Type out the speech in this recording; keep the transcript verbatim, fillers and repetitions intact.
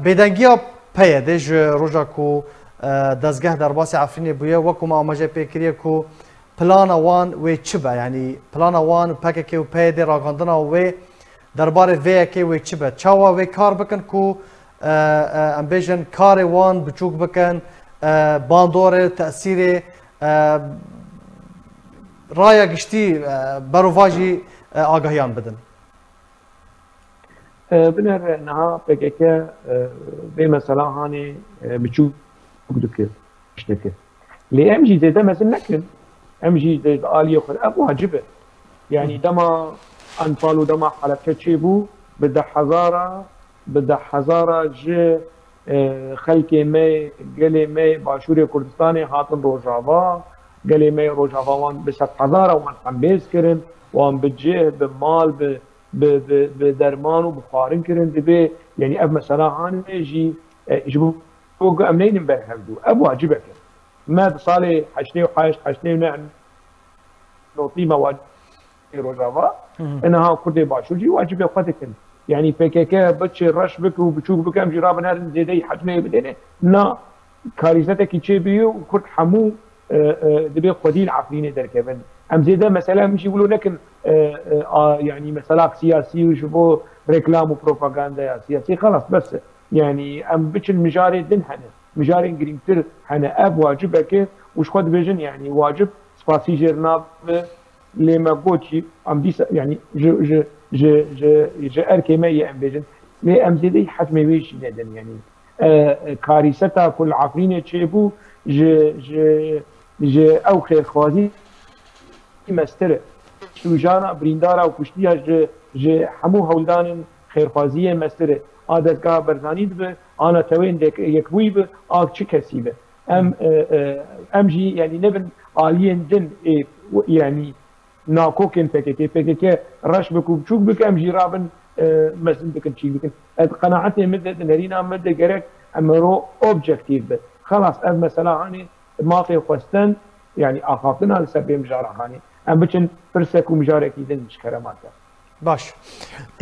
Bêdengiya P Y D'ê ji roja ku, e, dezgeh derbasî Efrînê bûye, wekû me amaje pê kiriye ku plana wan wê çi be? Yanî plana wan P K K û P Y D'ê, ragandina wê derbarê vê yekê wê çi be? Çawa wê kar bikin ku, e, e, em bêjin karê wan biçûk bikin, e, bandorê, tesîrê, e, raya giştî, e, berovajî, e, agahiyan bidin? E, binêre niha P K K, e, vê mesela hanê, e, biçûk dike, dike. Lê em jî zêde mezin nekin. Em jî di, di aliyê xwe ev wacib e. Yanî dema Enfal û dema Helebçe çêbû, bi deh hezara, bi deh hezara ji, e, xelkê me, gelê me Başûrê Kurdistanê hatin Rojava, gelê me Rojava wan bi sed hezara wan hembêz kirin, wan bi cih, bi mal, bi bi, bi, bi derman û bi xwarin kirin, dibê, yanî ev mesela hanê jî, e, ji bo ku em neynin ber hevdû. Ev wacibek e. Me di salê heştê û heşt, heştê û neh notî me wacibê Rojava, e, niha Kurdê Başûr jî wacibê xwe dikin. Yanî P K K biçe reş bike û biçûk bike, em jî rabin herin zêdeyî hecmê bidêne. Na, karîzetekî çêbûye û Kurd hemû, e, e, dibê xwedî li Efrînê derkevin. Em zêde mesela em jî wilo nekin, e, e, a, yanî mesela siyasî û ji bo reklam û propagandaya siyasî, xelas, bes e. Yanî em biçin mijarê din hene. Mijarên girîngtir hene. Ev wacibek e û ji xwe dibêjin, yanî wacib spasî jêr nabe, lê me got jî, em dîsa, yanî ji, ji, ji, ji, ji erkê me yê em bêjin. Lê em zêdeyî hecmê wê jî nedin, yanî e, e, karîseta ku li Efrînê çêbû ji, ji, ji ew xêrxwazî mestir e. Sûjana birîndara û kuştiya ji, ji hemû hewldanên xêrxwaziyê mestir e. A dezgeha Berzanî dibe, a netewên dek-, yekbûyî bi, a çi kesî bi. Em, e, e, em jî, yanî nebin aliyên din ê, yanî nakokên P K K. P K K reş bik û biçûk bike, em jî rabin, e, mezin bikin, çîk bikin. Ez qenaetê min de, di nerîna min de gerek em ro objektîf bin. Xelas, ev mesela hanê mafê xwestin, yanî axaftina li ser vê mijara hanê. Em biçin pirsek û mijarekî din ji kerema te. Baş.